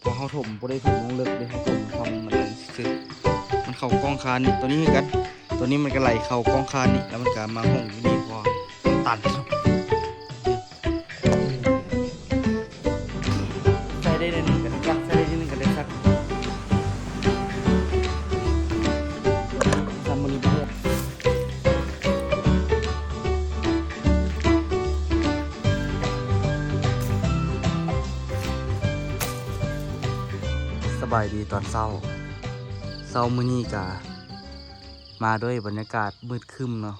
ເພາະເຮົາຖົມບໍ່ໄດ້ຖົມລົງເລິກເດ້ ເຮົາຖົມທຳມັນຊື່ໆ ມັນເຂົ້າກ້ອງຄານນີ້ ຕົວນີ້ຄືກັນ ຕົວນີ້ມັນກໍໄຫຼເຂົ້າກ້ອງຄານນີ້ ແລ້ວມັນກໍມາຫົ່ງຢູ່ນີ້ ເພາະວ່າມັນຕັນ. ໃສ່ໄດ້ໜ້ອຍໜຶ່ງກໍໄດ້ຊັກ ໃສ່ໄດ້ໜ້ອຍໜຶ່ງກໍໄດ້ຊັກ ທຳມື້ນີ້ບໍ່ ສະບາຍດີຕອນເຊົ້າ. ເຊົ້າມື້ນີ້ກະມາດ້ວຍບັນຍາກາດມືດຄຶ້ມເນາະ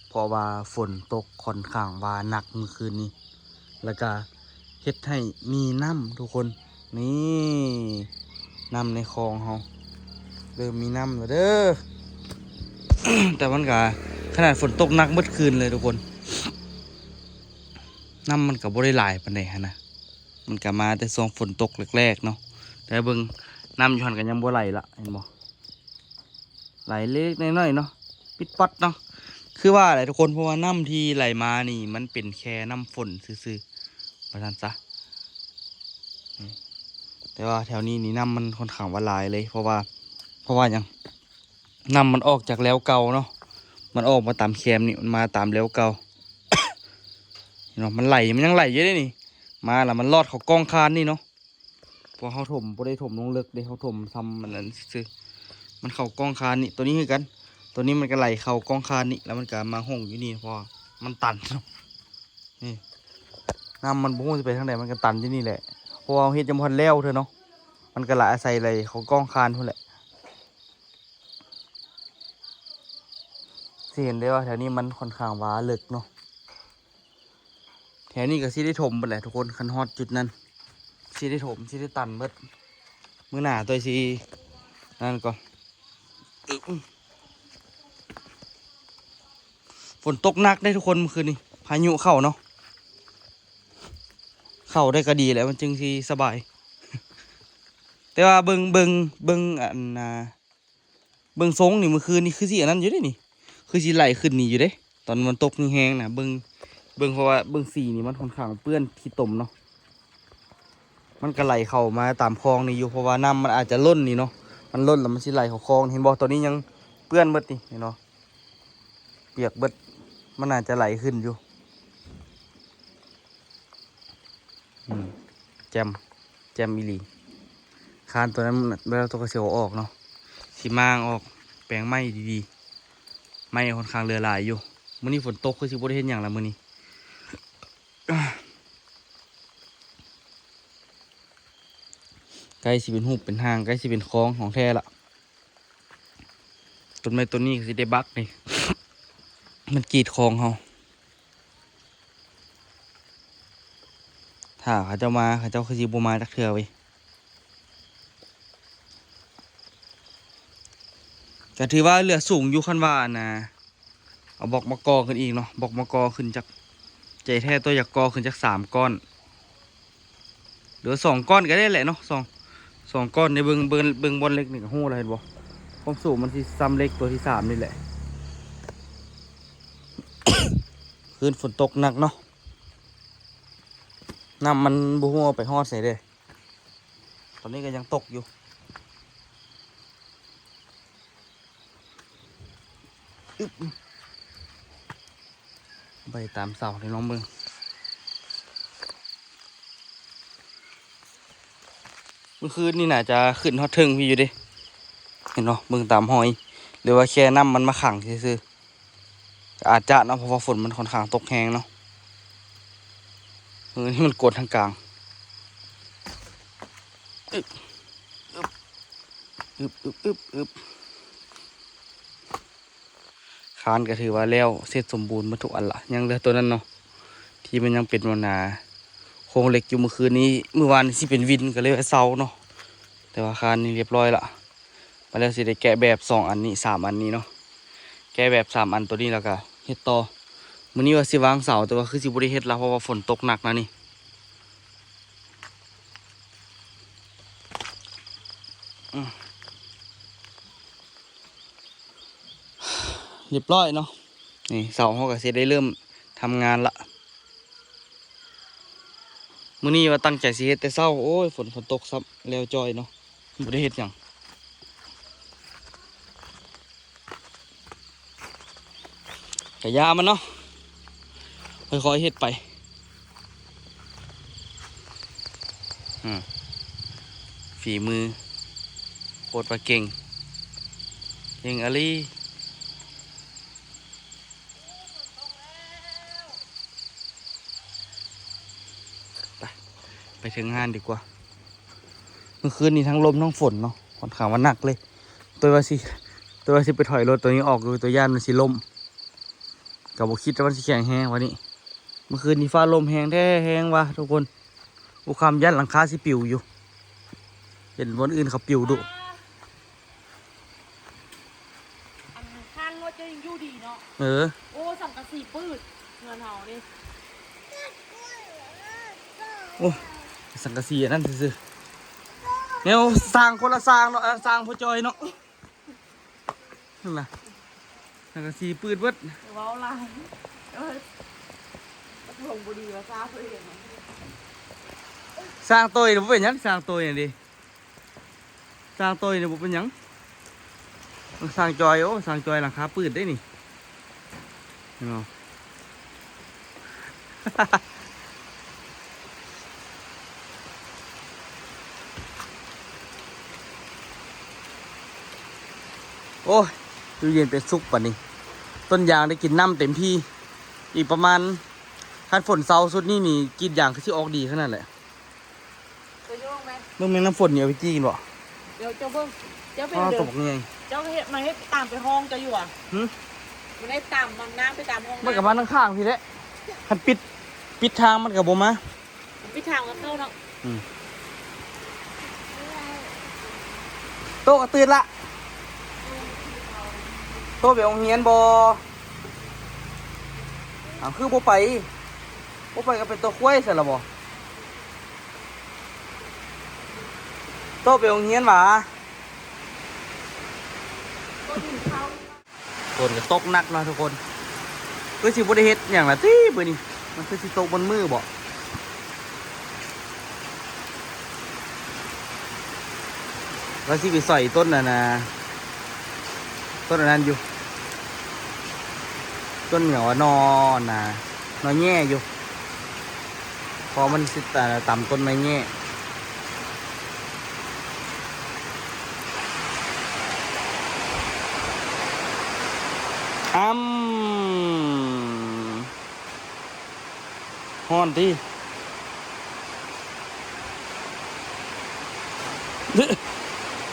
ເພາະວ່າຝົນຕົກຂ້ອນຂ້າງວ່າໜັກມື້ຄືນນີ້ ແລ້ວກະເຮັດໃຫ້ມີນ້ຳທຸກຄົນ. ນີ້ ນ້ຳໃນຄອງເຮົາເລີ່ມມີນ້ຳແລ້ວເດີ ແຕ່ມັນກະ ຂະໜາດຝົນຕົກໜັກໝົດຄືນເລີຍທຸກຄົນ ນ້ຳມັນກະບໍ່ໄດ້ຫຼາຍປານໃດຫັ້ນນະ. ມັນກະມາແຕ່ຊ່ວງຝົນຕົກແລກໆເນາະ ແຕ່ເບິ່ງນ້ຳຢູ່ຫັ້ນກະຍັງບໍ່ໄຫຼລະ ເຫັນບໍ່ ໄຫຼເລັກໆນ້ອຍໆເນາະ ປິດປັດເນາະ. ຄືວ່າແຫຼະທຸກຄົນ ເພາະວ່ານ້ຳທີ່ໄຫຼມານີ້ ມັນເປັນແຄ່ນ້ຳຝົນຊື່ໆ ວ່າຊັ້ນຊະ. ແຕ່ວ່າແຖວນີ້ນີ້ນ້ຳມັນຂ້ອນຂ້າງວ່າຫຼາຍເລີຍ ເພາະວ່າ ເພາະວ່າຫຍັງ ນ້ຳມັນອອກຈາກແລວເກົ່າເນາະ ມັນອອກມາຕາມແຄມນີ້ ມັນມາຕາມແລວເກົ່າ ເຫັນບໍ່ ມັນໄຫຼ ມັນຍັງໄຫຼຢູ່ເດ້ນີ້ ມາລະມັນລອດເຂົ້າກ້ອງຄານນີ້ເນາະ. ເພາະເຮົາຖົມບໍ່ໄດ້ຖົມລົງເລິກເດ້ ເຮົາຖົມທຳອັນນັ້ນຊື່ໆ ມັນເຂົ້າກ້ອງຄານນີ້ ຕົວນີ້ຄືກັນ ຕົວນີ້ມັນກໍໄຫຼເຂົ້າກ້ອງຄານນີ້ ແລ້ວມັນກໍມາຫົ່ງຢູ່ນີ້ ເພາະວ່າມັນຕັນເນາະ. ນີ້ ນ້ຳມັນບໍ່ຮູ້ຊິໄປທາງໃດ ມັນກໍຕັນຢູ່ນີ້ແຫຼະ ເພາະວ່າເຮົາເຮັດຍັງບໍ່ທັນແລ້ວເທື່ອເນາະ ມັນກໍໄຫຼອາໄສໄຫຼເຂົ້າກ້ອງຄານພຸ້ນແຫຼະ. ຊິເຫັນໄດ້ວ່າແຖວນີ້ມັນຂ້ອນຂ້າງວ່າເລິກເນາະ ແຖວນີ້ກໍຊິໄດ້ຖົມເບິດແຫຼະທຸກຄົນ ຄັນຮອດຈຸດນັ້ນ ຊິໄດ້ຖົມ ຊິໄດ້ຕັນເບິດ. ມື້ໜ້າຕົວຊິນັ້ນກ່ອນ. ຝົນຕົກໜັກເດ້ທຸກຄົນ ມື້ຄືນນີ້ພາຍຸເຂົ້າເນາະ ເຂົ້າໄດ້ກໍດີແຫຼະ ມັນຈຶ່ງຊິສະບາຍ ແຕ່ວ່າເບິ່ງ ເບິ່ງ ເບິ່ງອັນນ່າ ເບິ່ງຊົງນີ້ ມື້ຄືນນີ້ຄືຊິອັນນັ້ນຢູ່ເດ້ນີ້ ຄືຊິໄຫຼຂຶ້ນນີ້ຢູ່ເດ້ ຕອນມັນຕົກແຮງໆນະ ເບິ່ງ ເບິ່ງ ເພາະວ່າເບິ່ງສີນີ້ມັນຂ້ອນຂ້າງເປື້ອນຂີ້ຕົມເນາະ ມັນກໍໄຫຼເຂົ້າມາຕາມຄອງນີ້ຢູ່ ເພາະວ່ານ້ຳມັນອາດຈະລົ້ນນີ້ເນາະ ມັນລົ້ນແລ້ວມັນຊິໄຫຼເຂົ້າຄອງ ເຫັນບໍ່ ຕອນນີ້ຍັງເປື້ອນເບິດນີ້ ເຫັນບໍ່ ປຽກເບິດ ມັນອາດຈະໄຫຼຂຶ້ນຢູ່. ອືມ ແຈ່ມ ແຈ່ມອີ່ຫຼີ. ຄານຕົວນັ້ນ ເວລາຕົກກໍຊິເອົາອອກເນາະ ຊິມ້າງອອກ ແປງໄມ້ດີໆ ໄມ້ຂ້ອນຂ້າງເຫຼືອຫຼາຍຢູ່. ມື້ນີ້ຝົນຕົກ ຄືຊິບໍ່ໄດ້ເຮັດຫຍັງລະມື້ນີ້ ໃກ້ຊິເປັນຮູບເປັນຮ່າງ ໃກ້ຊິເປັນຄອງຂອງແທ້ລະ. ຕົ້ນໄມ້ຕົ້ນນີ້ກໍຊິໄດ້ບັກນີ້ ມັນກີດຄອງເຮົາ. ຖ້າເຂົາເຈົ້າມາ ເຂົາເຈົ້າຄືຊິບໍ່ມາຈັກເທື່ອເວີຍ. ກໍຖືວ່າເຫຼືອສູງຢູ່ ຄັນວ່າອັນນ່າ ເອົາບລັອກມາກໍ່ຂຶ້ນອີກເນາະ ບລັອກມາກໍ່ຂຶ້ນຈັກ ໃຈແທ້ຕົວຢາກກໍ່ຂຶ້ນຈັກສາມກ້ອນ ຫຼືວ່າສອງກ້ອນກໍໄດ້ແຫຼະເນາະ ສອງ ສອງກ້ອນ. ໃນເບິ່ງ ເບິ່ງ ເບິ່ງບ່ອນເຫຼັກນີ້ກໍຮູ້ແລ້ວ ເຫັນບໍ່ ຄວາມສູງມັນຊິສ່ຳເຫຼັກຕົວທີສາມນີ້ແຫຼະ. ຄືນຝົນຕົກໜັກເນາະ ນ້ຳມັນບໍ່ຮູ້ວ່າໄປຮອດໃສເດ້. ຕອນນີ້ກໍຍັງຕົກຢູ່ ອຶບ ໄປຕາມເສົາໃຫ້ນ້ອງເບິ່ງ. ມື້ຄືນນີ້ໜ້າຈະຂຶ້ນຮອດເທິງພີ້ຢູ່ເດ້ ເຫັນບໍ່ ເບິ່ງຕາມຮອຍ ຫຼືວ່າແຄ່ນ້ຳມັນມາຂັງຊື່ໆ. ອາດຈະເນາະ ເພາະວ່າຝົນມັນຂ້ອນຂ້າງຕົກແຮງເນາະ. ເອີ ນີ້ມັນກົດທາງກາງ ອຶບ ອຶບ ອຶບ ອຶບ ອຶບ. ຄານກໍຖືວ່າແລ້ວເສັດສົມບູນໝົດທຸກອັນລະ ຍັງເຫຼືອຕົວນັ້ນເນາະ ທີ່ມັນຍັງເປັນອັນນ່າ ໂຄງເຫຼັກຢູ່. ມື້ຄືນນີ້ ມື້ວານຊິເປັນວິນ ກໍເລີຍວ່າເຊົາເນາະ ແຕ່ວ່າຄານນີ້ຮຽບຮ້ອຍລະ. ມາແລ້ວຊິໄດ້ແກະແບບສອງອັນນີ້ ສາມອັນນີ້ເນາະ ແກະແບບສາມອັນໂຕນີ້ ແລ້ວກະເຮັດຕໍ່. ມື້ນີ້ວ່າຊິວາງເສົາ ແຕ່ວ່າຄືຊິບໍ່ໄດ້ເຮັດລະ ເພາະວ່າຝົນຕົກໜັກນະນີ້. ອືມ ຮຽບຮ້ອຍເນາະ ນີ້ເສົາເຮົາກະຊິໄດ້ເລີ່ມທຳງານລະ. ມື້ນີ້ວ່າຕັ້ງໃຈຊິເຮັດແຕ່ເຊົ້າ ໂອ້ຍ ຝົນ ຝົນຕົກຊ້ຳ ແລ້ວຈ້ອຍເນາະ ບໍ່ໄດ້ເຮັດຫຍັງ ກະຢ່າມັນເນາະ ຄ່ອຍໆເຮັດໄປ ອືມ ຝີມື ໂຄດວ່າເກັ່ງ ເກັ່ງອີ່ຫຼີ. ໄປ ໄປເຖິງຮ້ານດີກວ່າ ມື້ຄືນນີ້ທັງລົມທັງຝົນເນາະ ຂ້ອນຂ້າງວ່າໜັກເລີຍ ໂຕວ່າຊິ ໂຕວ່າຊິໄປຖອຍລົດໂຕນີ້ອອກຢູ່ ໂຕຢ້ານມັນຊິລົ້ມ ກະບໍ່ຄິດວ່າມັນຊິແຂງແຮງປານນີ້ ມື້ຄືນນີ້ຟ້າລົມແຮງແທ້ແຮງວ່າທຸກຄົນ ອຸຄຳຢ້ານຫຼັງຄາຊິປິວຢູ່ ເຫັນບ່ອນອື່ນເຂົາປິວດຸ. ອັນຄ້າງລົດເຈົ້າຍັງຢູ່ດີເນາະ ເອີ ໂອ້ ສັງກະສີປືດເຮືອນເຮົານີ້ ໂອ້ ສັງກະສີອັນນັ້ນຊື່ໆ ແນວສ້າງຄົນລະສ້າງເນາະ ສ້າງພໍ່ຈ່ອຍເນາະ ຫັ້ນນະ ສັງກະສີປືດເບິດ ເວົ້າຫຼາຍ ເອີ ລົງບໍ່ດີວ່າຊາເພິ່ນ ສ້າງໂຕຍບໍ່ເປັນຫຍັງ ສ້າງໂຕຍຫຍັງເດ. ສ້າງໂຕຍນີ້ບໍ່ເປັນຫຍັງ ສ້າງຈອຍ ໂອ້ ສ້າງຈອຍຫຼັງຄາປືດເດ້ນີ້ ເຫັນບໍ່ ໂອ້ຍ ຢູ່ເຢັນເປັນສຸກປານນີ້ ຕົ້ນຢາງໄດ້ກິນນ້ຳເຕັມທີ່ ອີກປະມານ ຄັນຝົນເຊົາຊຸດນີ້ນີ້ ກຣີດຢາງຄືຊິອອກດີຂະໜາດແຫຼະ. ໄປໂຍງໄປ ເບິ່ງແມງນ້ຳຝົນນີ້ ເອົາໄປຈີ່ກິນບໍ່? ດຽວເຈົ້າເບິ່ງ ເຈົ້າໄປ ອ້າວ ເດີ ຕົກໃຫຍ່ ເຈົ້າເຮັດ ມັນເຮັດຕາມໄປຫ້ອງເຈົ້າຢູ່ຫວາ? ຫື? ມັນເຮັດຕາມ ມັນນາງໄປຕາມຫ້ອງ ມັນກະມາທາງຂ້າງພີ້ແຫຼະ ຄັນປິດ ປິດທາງມັນກະບໍ່ມາ ປິດທາງມັນເຂົ້າເນາະ ອືມ ໂຕກະຕື່ນລະ ໂຕໄປໂຮງຮຽນບໍ່? ອ້າວ ຄືບໍ່ໄປ? ບໍ່ໄປກະເປັນຕົວຄວາຍຊັ້ນລະບໍ່? ໂຕໄປໂຮງຮຽນຫວາ? ຝົນກະຕົກໜັກເນາະທຸກຄົນ ຄືຊິບໍ່ໄດ້ເຮັດຫຍັງລະຕິມື້ນີ້ ມັນຄືຊິຕົກໝົດມື້ບໍ? ວ່າຊິໄປສອຍຕົ້ນອັນນ່າ ຕົ້ນອັນນັ້ນຢູ່ ຕົ້ນຫຍັງຫວາ ໜໍ່ອັນນ່າ ໜໍ່ແຫຍ່ຢູ່ ເພາະມັນຊິຕຳຕົ້ນໄມ້ແຫຍ່ ອຳ ຮ້ອນຕິ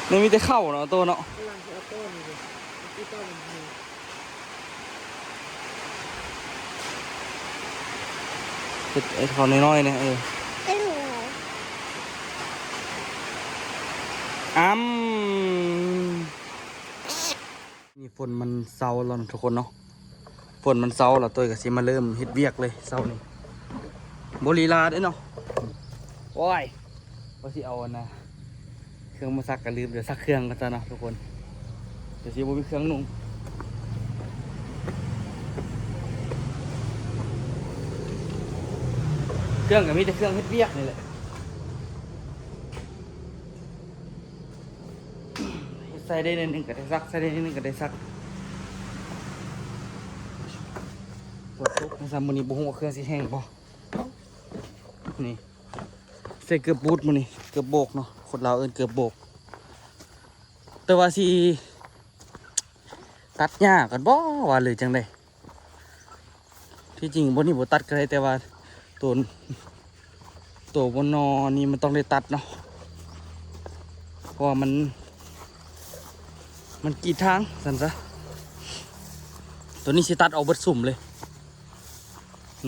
ນີ້ມີແຕ່ເຂົ້າເນາະ ໂຕເນາະ ກຳລັງຊິເອົາປ້ອນຢູ່ເດ ຊິປ້ອນມັນ ເຮັດ ເຮັດເຂົ້ານ້ອຍໆ ແດ່ ເອີ ອຳ ນີ້ຝົນມັນເຊົາແລ້ວທຸກຄົນເນາະ ຝົນມັນເຊົາແລ້ວ ໂຕຍກະຊິມາເລີ່ມເຮັດວຽກເລີຍເຊົ້ານີ້ ບໍ່ລີລາເດ້ເນາະ ໂອ້ຍ ວ່າຊິເອົາອັນນ່າ ເຄື່ອງມາຊັກກະລືມ ດຽວຊັກເຄື່ອງກ່ອນຊະເນາະທຸກຄົນ ດຽວຊິບໍ່ມີເຄື່ອງນຸ່ງ ເຄື່ອງກະມີແຕ່ເຄື່ອງເຮັດວຽກນີ້ແຫຼະ ໃສ່ໄດ້ໜ້ອຍໜຶ່ງກະໄດ້ຊັກ ໃສ່ໄດ້ໜ້ອຍໜຶ່ງກະໄດ້ຊັກ ຝົນຕົກນະ ຊຳມື້ນີ້ບໍ່ຮູ້ວ່າເຄື່ອງຊິແຫ້ງບໍ່ ນີ້ ໃສ່ເກີບບູດມື້ນີ້ ເກີບໂບກເນາະ ຄົນລາວເອີ້ນເກີບໂບກ ແຕ່ວ່າຊິຕັດຫຍ້າກ່ອນບໍ່ ວ່າຫຼືຈັ່ງໃດ ທີ່ຈິງບ່ອນນີ້ບໍ່ຕັດກະໄດ້ ແຕ່ວ່າໂຕ ໂຕບ່ອນໜໍ່ນີ້ມັນຕ້ອງໄດ້ຕັດເນາະ ເພາະວ່າມັນ ມັນກີດທາງຊັ້ນຊະ ໂຕນີ້ຊິຕັດອອກເບິດຊຸມເລີຍ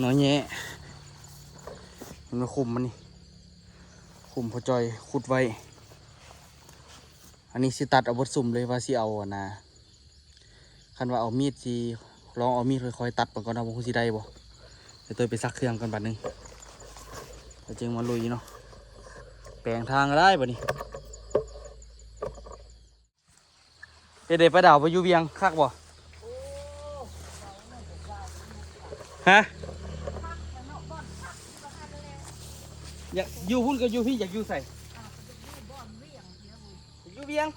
ໜໍ່ແຫຍ່ ເຫັນບໍ່ ຂຸມມັນນີ້ ຂຸມພໍ່ຈ່ອຍຂຸດໄວ້ ອັນນີ້ຊິຕັດເອົາເບິດຊຸມເລີຍ ວ່າຊິເອົາອັນນ່າ ຄັນວ່າເອົາມີດຊິລອງເອົາມີດຄ່ອຍໆຕັດເບິ່ງກ່ອນເນາະ ວ່າຊິໄດ້ບໍ່ ດຽວໂຕຍໄປຊັກເຄື່ອງກ່ອນບາດໜຶ່ງ ແລ້ວຈຶ່ງມາລຸຍເນາະ ແປງທາງກະໄດ້ບາດນີ້. ເຮັດໃດປາດາວ ໄປຢູ່ວຽງຄັກບໍ່? ຮະ? ຄັກແລ້ວເນາະ ບ່ອນພັກຢູ່ຫັ້ນແຫຼະ ຢາກຢູ່ພຸ້ນກໍຢູ່ພີ້ ຢາກຢູ່ໃສ? ອ້າວ ກໍຢາກຢູ່ບ່ອນວຽງເທື່ອເວີຍ ຢູ່ວຽງ.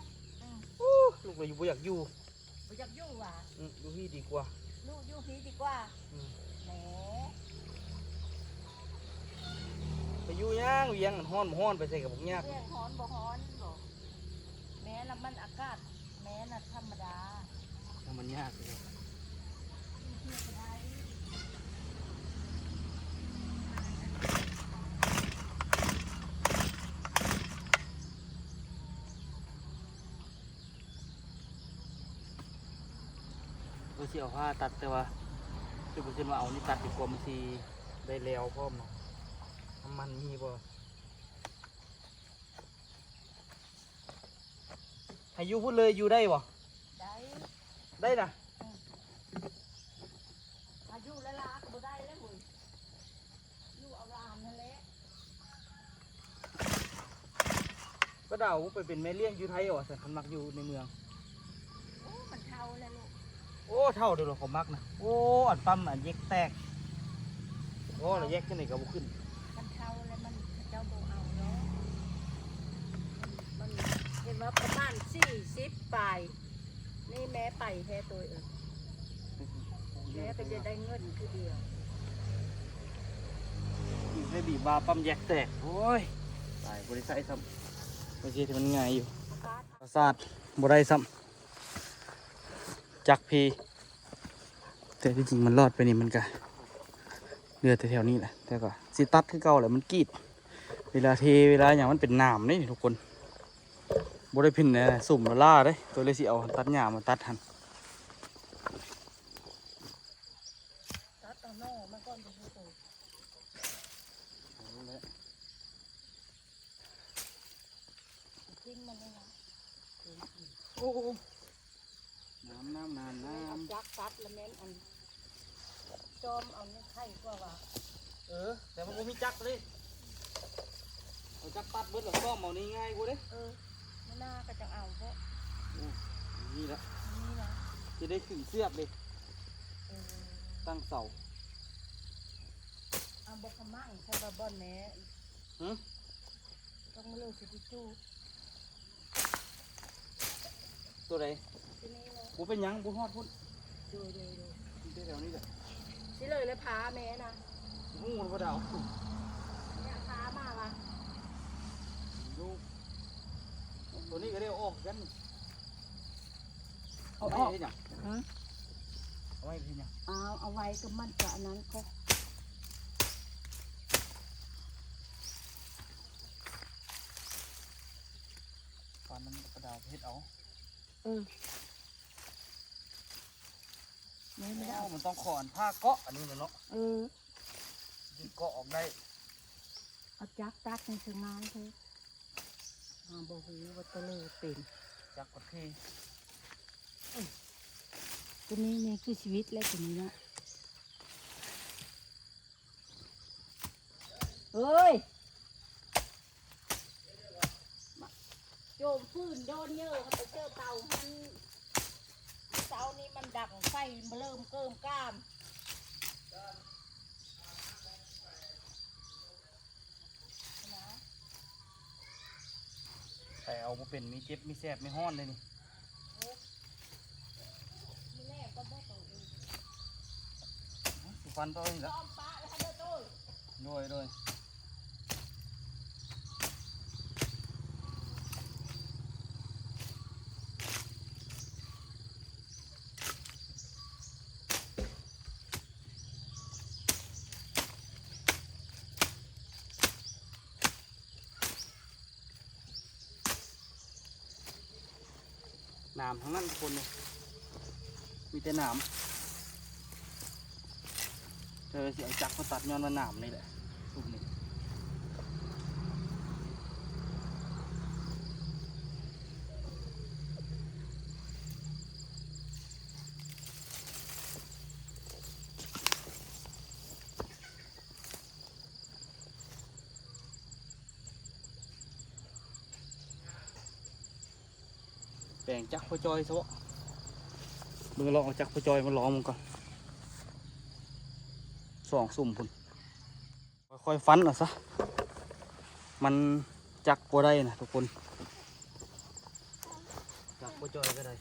ອືມ ໂອ້ ລູກລະຢູ່ ບໍ່ຢາກຢູ່ ບໍ່ຢາກຢູ່ຫວາ? ອືມ ຢູ່ພີ້ດີກວ່າ ລູກຢູ່ພີ້ດີກວ່າ. ອືມ ແຫຼະ ໄປຢູ່ຫຍັງວຽງ ມັນຮ້ອນບໍ່ຮ້ອນ ໄປໃສກໍບໍ່ຍາກ. ວຽງຮ້ອນບໍ່ຮ້ອນບໍ? ແມ່ນລະ ມັນອາກາດ ແມ່ນນະ ທຳມະດາ ທຳມະຊາດ. ເອີ ຊິເອົາພ້າຕັດ ແຕ່ວ່າ ສິບເປີເຊັນວ່າເອົານີ້ຕັດດີກວ່າ ມັນຊິໄດ້ແລ້ວພ້ອມເນາະ. ນ້ຳມັນມີບໍ່? ໃຫ້ຢູ່ພຸ້ນເລີຍ ຢູ່ໄດ້ບໍ່? ໄດ້ ໄດ້ນະ. ອືມ ຖ້າຢູ່ລະລາກໍບໍ່ໄດ້ແລ້ວເວີຍ ຢູ່ເອົາຫຼານຫັ້ນແຫຼະ. ປາດາວໄປເປັນແມ່ລ້ຽງຢູ່ໄທວ່າຊັ້ນ ຄັນມັກຢູ່ໃນເມືອງ. ໂອ້ ມັນເຖົ້າແລ້ວລູກ. ໂອ້ ເຖົ້າເດີລະ ເຂົາມັກນະ. ໂອ້ ອັນປ້ຳ ອັນແຢກແຕກ. ໂອ້ ລະແຢກຈັ່ງໃດກໍບໍ່ຂຶ້ນ. ມັນເຖົ້າແລ້ວ ມັນ ເຂົາເຈົ້າບໍ່ເອົາດອກ. ມັນ ມັນເຫັນວ່າປະມານສີ່ສິບປາຍ ນີ້ແມ່ໄປແທ້ໂຕເອີຍ. ແມ່ກໍຈະໄດ້ເງິນຄືດຽວ. ໃຫ້ບີບວ່າປ້ຳແຢກແຕກ. ໂອ້ຍ ຕາຍ ບໍ່ໄດ້ໃຊ້ຊ້ຳ. ໂອເຄ ທີ່ມັນງ່າຍຢູ່. ປາສາດບໍ່ໄດ້ຊ້ຳ. ຈັກພີ້ ແຕ່ທີ່ຈິງມັນລອດໄປນີ້ ມັນກະເຫຼືອແຕ່ແຖວນີ້ແຫຼະ. ແຕ່ກໍຊິຕັດຄືເກົ່າແຫຼະ ມັນກຣີດ. ເວລາເທ ເວລາຫຍັງ ມັນເປັນໜາມເດ້ທຸກຄົນ. ບໍ່ໄດ້ເປັນ ເອີ ສຸມລະລາເດ້. ໂຕເລີຍຊິເອົາຕັດຫຍ້າມາຕັດຫັ້ນ. ຕັດເອົາໜໍ່ມາກ່ອນເດີໂຕ. ຖິ້ມມັນເລີຍນະ. ໂອ້ ໂອ້ ໂອ້ ນ້ຳ ນ້ຳ ນ້ຳ ນ້ຳ. ເອົາຈັກຕັດລະແມ່ນອັນ ຊອມເອົານີ້ໄຄກວ່າຫວາ? ເອີ ແຕ່ມັນບໍ່ມີຈັກເດ້. ເອົາຈັກຕັດເບິດລະຊອມເອົານີ້ງ່າຍກວ່າເດ້. ເອີ ມື້ໜ້າກໍຈັ່ງເອົາເພາະ. ໂອ້ ນີ້ລະ ນີ້ລະ ຈະໄດ້ຂຶ້ນເຊືອກເດ້. ເອີ ຕັ້ງເສົາ. ເອົາບໍ່ຂະມັງໃສ່ບ່ອນແມ່. ຫື? ຕ້ອງມາເລີຍຊິຕິຈູ. ໂຕໃດ? ໂຕນີ້ເນາະ. ບໍ່ເປັນຫຍັງ ບໍ່ຮອດພຸ້ນ. ໂດຍ ໂດຍ ໂດຍ. ມີແຕ່ແຖວນີ້ແຫຼະ. ຊິເລີຍແລ້ວພາແມ່ນະ. ຮູ້ບໍ່ດາວ? ເນຍພາມາລະ. ໂຕນີ້ກໍໄດ້ອອກກັນ. ເອົາ ເອົາ ເອົາໄວ້ເຮັດຫຍັງ? ຫື? ເອົາໄວ້ເຮັດຫຍັງ? ເອົາ ເອົາໄວ້ກັບມັນກະອັນນັ້ນກໍ ຕອນນັ້ນປາດາວເຮັດເອົາ. ເອີ ແມ່ນແລ້ວ. ໂອ້ ມັນຕ້ອງຂໍອັນຜ້າເກາະອັນນີ້ແຫຼະເນາະ. ເອີ ຈຶ່ງເກາະອອກໄດ້. ເອົາຈັກຕັດນີ້ຄືງ່າຍແທ້. ເຮົາບໍ່ຮູ້ວ່າຕະເລີເປັນ ຈັກປະເພ. ອື ຕົວນີ້ນີ້ຄືຊີວິດແຫຼະ ຕົວນີ້ນະ. ເອີຍ ໂຈມຟືນໂດນເຍີ ເຮົາໄປເຈີເຕົາຫັ້ນ. ເຊົ້ານີ້ມັນດັງໄຟມາເລີ່ມເກີມກາມ. ໃຜເອົາບໍ່ເປັນ ມີເຈັບ ມີແສບ ມີຮ້ອນເດ້ນີ້. ຊິຟັນຕໍ່ນີ້ລະ. ໂດຍ ໂດຍ. ໜາມທັງນັ້ນຄົນນີ້ ມີແຕ່ໜາມ. ເອີ ຊິເອົາຈັກມາຕັດ ຍ້ອນວ່າໜາມນີ້ແຫຼະ ຊຸມນີ້. ແປງຈັກພໍ່ຈອຍຊະເບາະ. ເບິ່ງລອງເອົາຈັກພໍ່ຈອຍມາລອງເບິ່ງກ່ອນ. ສອງສຸມພຸ້ນ. ຄ່ອຍໆຟັນເອົາຊະ. ມັນຈັກບໍ່ໄດ້ນະທຸກຄົນ ຈັກບໍ່ຈ່ອຍກໍໄດ້.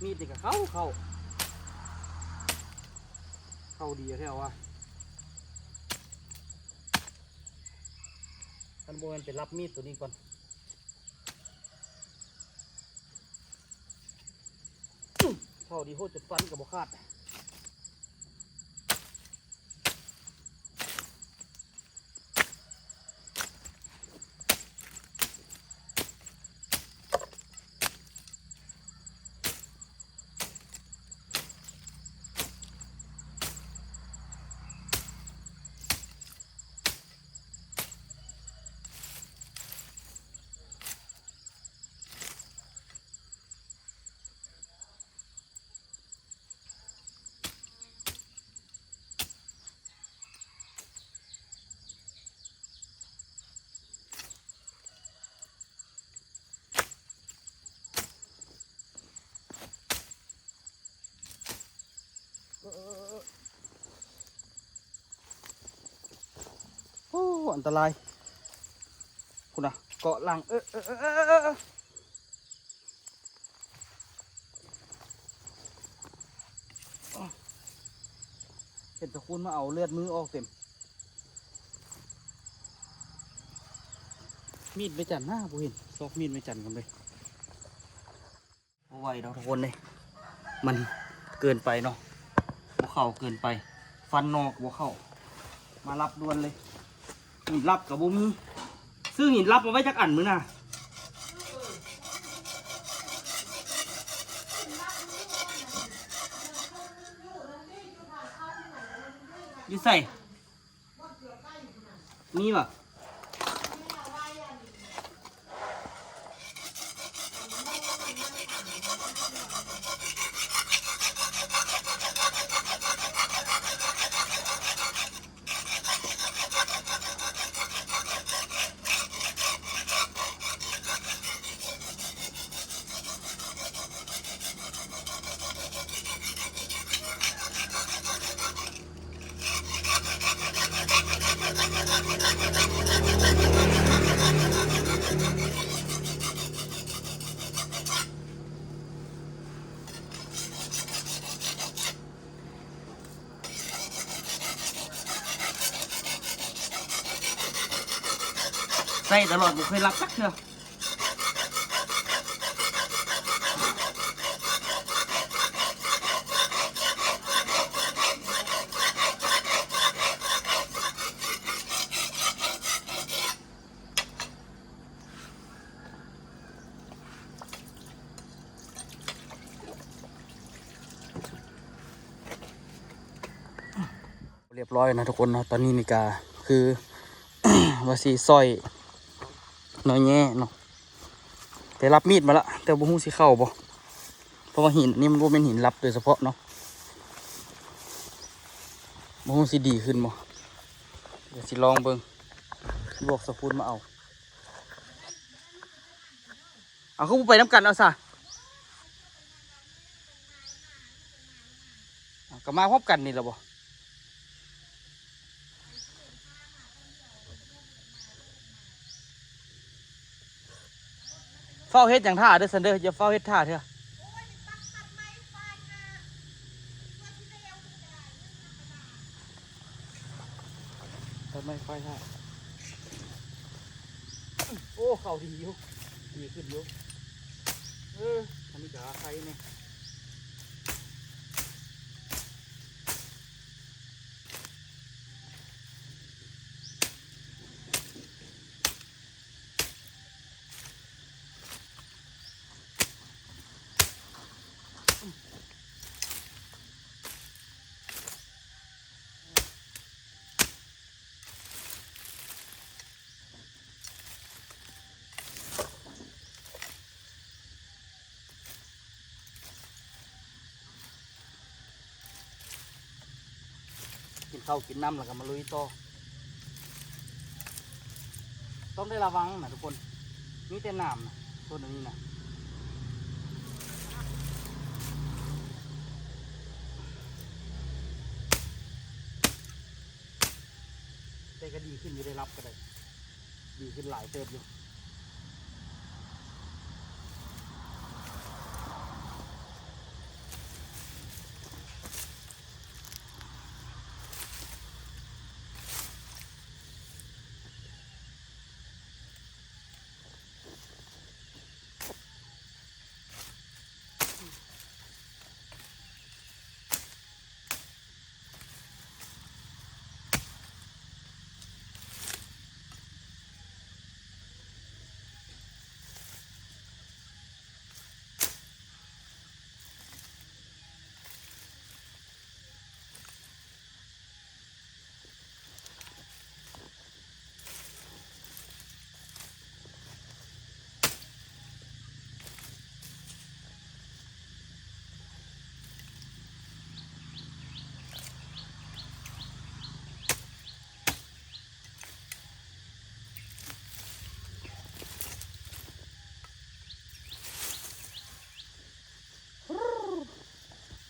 ມີດນີ້ກໍເຂົ້າ ເຂົ້າ ເຂົ້າດີແທ້ວ່າ ຄັນບໍ່ແມ່ນໄປລັບມີດຕົວນີ້ກ່ອນ. ເຂົ້າດີໂພດ ຈົນຟັນກໍບໍ່ຂາດ. ໂອ້ ອັນຕະລາຍ ພຸ້ນນະ ເກາະຫຼັງ ເອີ ເອີ ເອີ ເອີ ເອີ. ເຫັນຕະຄູນມາເອົາເລືອດມືອອກເຕັມ. ມີດໄມ້ຈັນນະ ບໍ່ເຫັນ ຊອກມີດໄມ້ຈັນກ່ອນເລີຍ. ບໍ່ໄຫວດອກທຸກຄົນເດ້ ມັນເກີນໄປເນາະ ບໍ່ເຂົ້າເກີນໄປ ຟັນໜໍ່ກໍບໍ່ເຂົ້າ. ມາລັບດ່ວນເລີຍ ຫີນລັບກໍບໍ່ມີ ຊື້ຫີນລັບມາໄວ້ຈັກອັນມື້ໜ້າ. ຢູ່ໃສ? ມີບໍ່? ໃຊ້ຕະຫຼອດ ບໍ່ເຄີຍລັບຈັກເທື່ອ. ຮຽບຮ້ອຍນະທຸກຄົນເນາະ ຕອນນີ້ນີ້ກະຄື ວ່າຊິສ້ອຍໜໍ່ແຍ່ເນາະ ໄດ້ລັບມີດມາລະ ແຕ່ບໍ່ຮູ້ຊິເຂົ້າບໍ່ ເພາະວ່າຫີນນີ້ມັນບໍ່ແມ່ນຫີນລັບໂດຍສະເພາະເນາະ ບໍ່ຮູ້ຊິດີຂຶ້ນບໍ່ ດຽວຊິລອງເບິ່ງ ບອກສາວພຸ້ນມາເອົາ. ເອົາ ຄືບໍ່ໄປນຳກັນເອົາຊະ ເອົາ ກໍມາພ້ອມກັນນີ້ລະບໍ່? ເຝົ້າເຮັດຫຍັງຖ້າເດີຊັ້ນເດີ ຢ່າເຝົ້າເຮັດຖ້າເທື່ອ. ຕັດໄມ້ໄຟຖ້າ. ໂອ້ ເຂົ້າດີຢູ່ ດີຂຶ້ນຢູ່. ເອີ ອັນນີ້ກໍໄຄແດ່. ກິນເຂົ້າກິນນ້ຳແລ້ວກໍມາລຸຍຕໍ່. ຕ້ອງໄດ້ລະວັງນະທຸກຄົນ ມີແຕ່ໜາມນະ ຕົ້ນອັນນີ້ນະ. ກໍດີຂຶ້ນຢູ່ ໄດ້ຮັບກໍໄດ້ ດີຂຶ້ນຫຼາຍເຕີບຢູ່.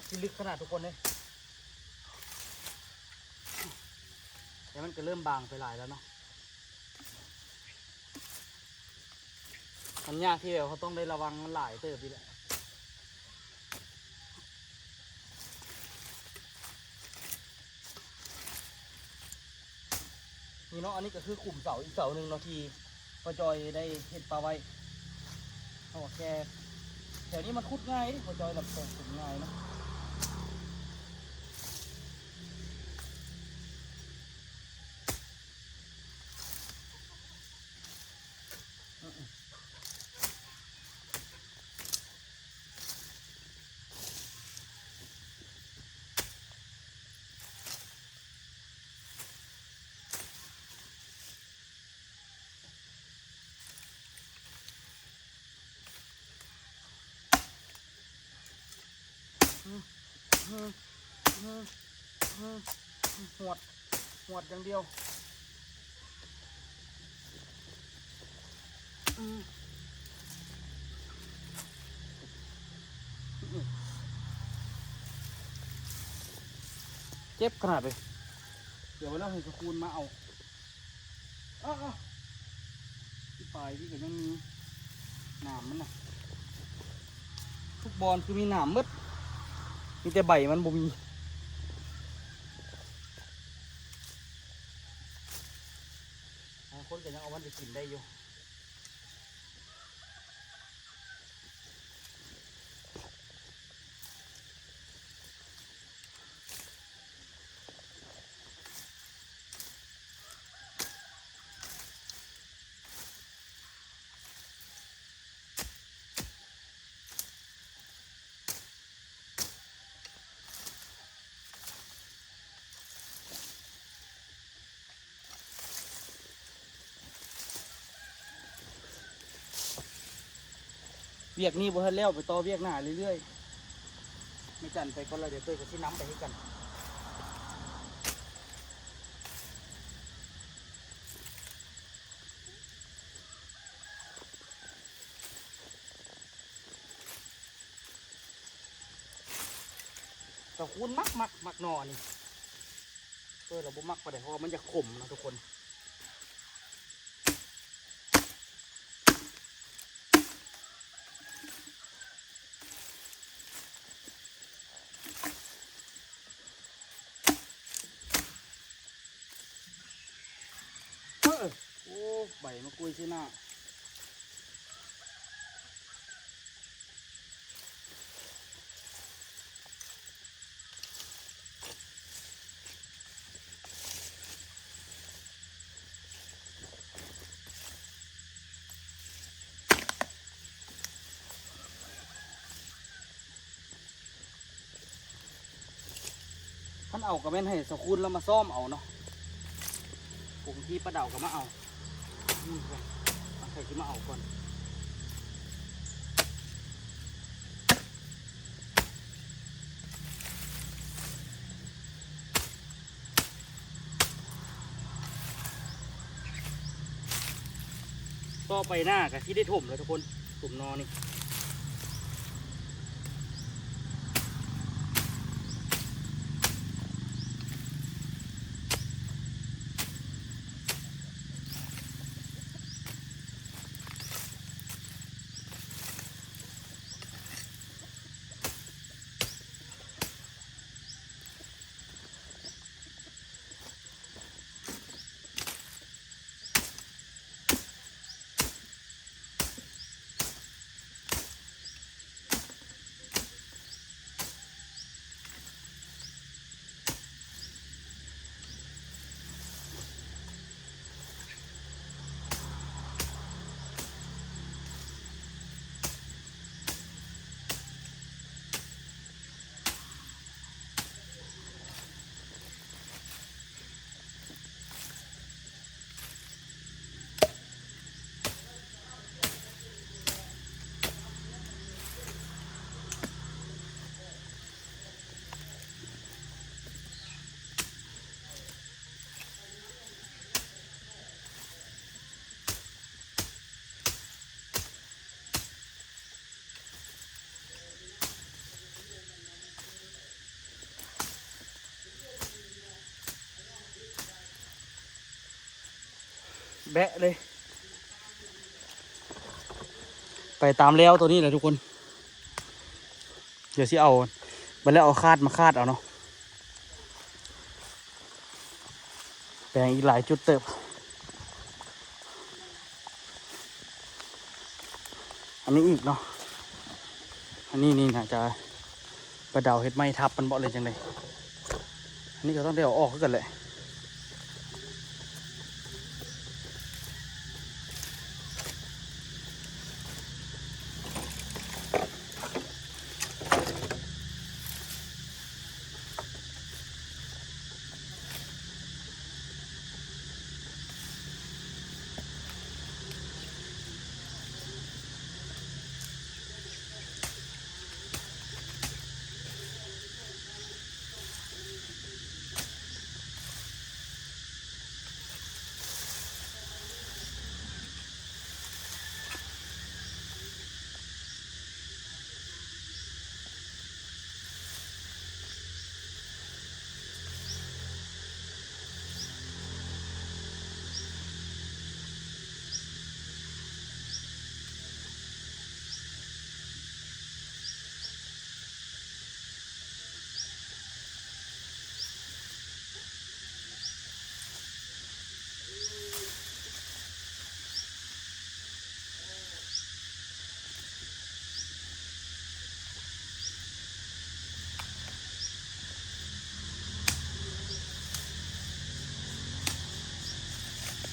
ຊິເລິກຂະໜາດທຸກຄົນເດ້ ແຕ່ມັນກໍເລີ່ມບາງໄປຫຼາຍແລ້ວເນາະ. ມັນຍາກທີ່ແບບເຮົາຕ້ອງໄດ້ລະວັງມັນຫຼາຍເຕີບນີ້ແຫຼະ. ນີ້ເນາະ ອັນນີ້ກໍຄືຂຸມເສົາອີກເສົາໜຶ່ງເນາະ ທີ່ພໍ່ຈ້ອຍໄດ້ເຮັດປະໄວ້. ເພາະວ່າແຄ່ແຖວນີ້ມັນຂຸດງ່າຍເດ້ ພໍ່ຈ້ອຍລຳຕອງຂຸດງ່າຍເນາະ. ຫວດ ຫວດຢ່າງດຽວ. ເຈັບຂະໜາດເລີຍ. ດຽວເຮົາໃຫ້ສະຄູນມາເອົາ. ອ້າ ທີ່ປາຍທີ່ກໍຍັງມີໜາມມັນນະ ທຸກບ່ອນຄືມີໜາມໝົດ ມີແຕ່ໃບມັນບໍ່ມີ. ບາງຄົນກໍຍັງເອົາມັນໄປກິນໄດ້ຢູ່. ວຽກນີ້ບໍ່ທັນແລ້ວ ໄປຕໍ່ວຽກໜ້າເລື້ອຍໆ. ແມ່ຈັນໄປກ່ອນລະ ດຽວເຕີຍກໍຊິນຳໄປຄືກັນ. ສາວຄູນມັກ ມັກ ມັກໜໍ່ນີ້. ເອີ ລາວບໍ່ມັກປານໃດ ເພາະວ່າມັນຈະຂົມນະທຸກຄົນ. ເອີ ໂອ້ ໃບມະກຸຍຊິໜ້າ. ຄັນເອົາກໍແມ່ນໃຫ້ສາວຄູນລາວມາຊ້ອມເອົາເນາະ. ບາງທີປ້າດາວກໍມາເອົາ. ອືມ ໃຜຊິມາເອົາກ່ອນ. ຕໍ່ໄປໜ້າກໍຊິໄດ້ຖົມແລ້ວທຸກຄົນ ຖົມໜໍ່ນີ້. ແບະເລີຍ ໄປຕາມແລ້ວໂຕນີ້ແຫຼະທຸກຄົນ. ດຽວຊິເອົາ ບັດແລ້ວເອົາຄາດມາຄາດເອົາເນາະ. ແປງອີກຫຼາຍຈຸດເຕີບ. ອັນນີ້ອີກເນາະ ອັນນີ້ນີ້ໜ້າຈະປະເດົາເຮັດໄມ້ທັບມັນເບາະ ຫຼືຈັ່ງໃດ. ອັນນີ້ກໍຕ້ອງໄດ້ເອົາອອກຄືກັນແຫຼະ.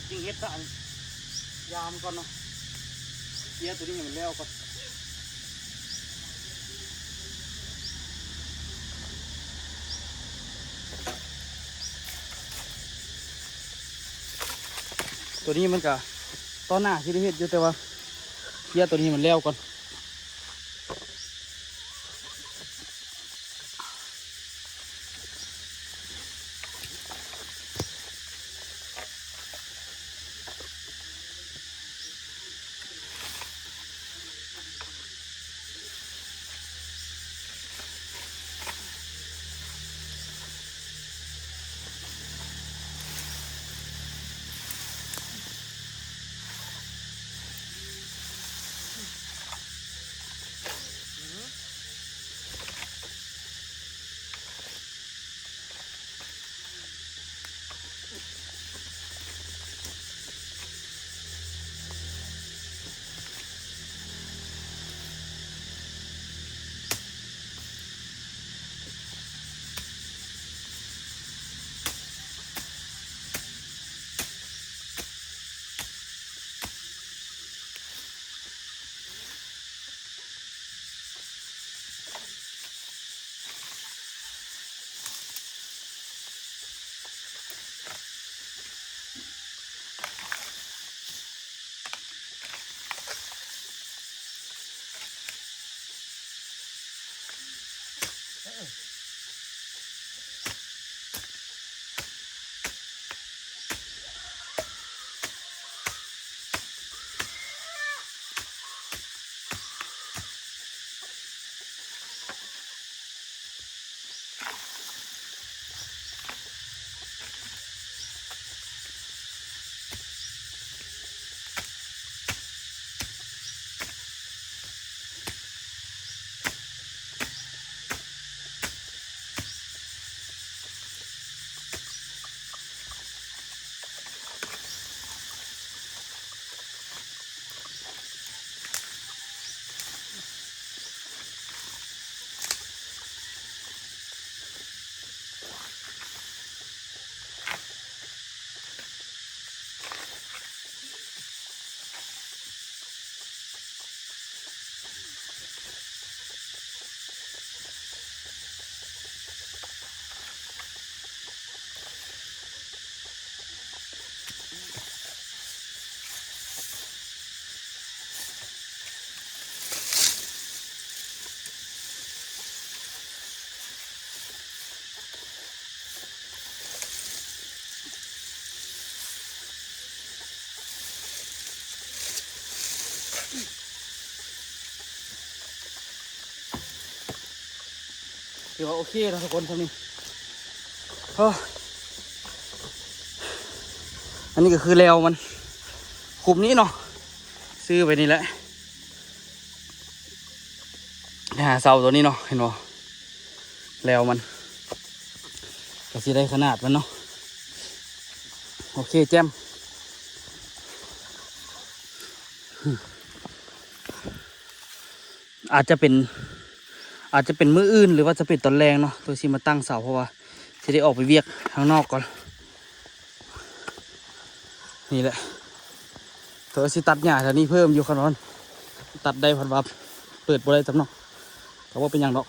ຈຶ່ງເຮັດສະອັນ ຢາມັນກ່ອນເນາະ ເຄຍໂຕນີ້ໃຫ້ມັນແລ້ວກ່ອນ. ໂຕນີ້ມັນກະ ຕອນໜ້າຊິໄດ້ເຮັດຢູ່ ແຕ່ວ່າເຄຍໂຕນີ້ໃຫ້ມັນແລ້ວກ່ອນ. ຖືວ່າໂອເຄເນາະທຸກຄົນ ຊ່ຳນີ້. ໂອ້ ອັນນີ້ກໍຄືແລ້ວມັນ ກຸ່ມນີ້ເນາະ ຊື້ໄວ້ນີ້ແຫຼະ ໄປຫາເຊົ່າໂຕນີ້ເນາະ ເຫັນບໍ່ ແລ້ວມັນກໍຊິໄດ້ຂະໜາດມັນເນາະ. ໂອເຄ ແຈ່ມ. ອາດຈະເປັນ ອາດຈະເປັນມື້ອື່ນ ຫຼືວ່າຈະເປັນຕອນແລງເນາະ ໂຕຊິມາຕັ້ງເສົາ ເພາະວ່າຊິໄດ້ອອກໄປວຽກທາງນອກກ່ອນ. ນີ້ແຫຼະ ໂຕຊິຕັດຫຍ້າແຖວນີ້ເພີ່ມຢູ່ ຄັນວ່າຕັດໄດ້ ເພິ່ນວ່າເປີດບໍ່ໄດ້ຊ້ຳເນາະ ກໍບໍ່ເປັນຫຍັງດອກ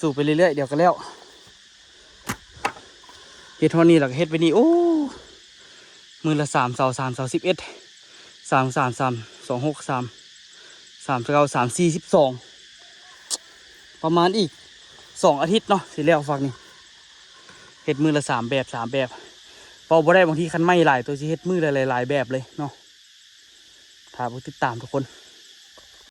ສູ້ໄປເລື້ອຍໆ ດຽວກໍແລ້ວ. ເຮັດຮອດນີ້ແລ້ວກໍເຮັດໄປນີ້ ໂອ້ ມື້ລະສາມເສົາ ສາມເສົາສິບເອັດ ສາມສາມ ສາມສອງ ຫົກສາມ ສາມເກົ້າ ສາມສີ່ ສິບສອງ ປະມານອີກສອງອາທິດເນາະ ຊິແລ້ວຟາກນີ້. ເຮັດມື້ລະສາມແບບ ສາມແບບ ເວົ້າບໍ່ໄດ້ ບາງທີຄັນໄມ້ຫຼາຍ ໂຕຊິເຮັດມື້ລະຫຼາຍໆແບບເລີຍເນາະ. ຖ້າເບິ່ງ ຕິດຕາມທຸກຄົນ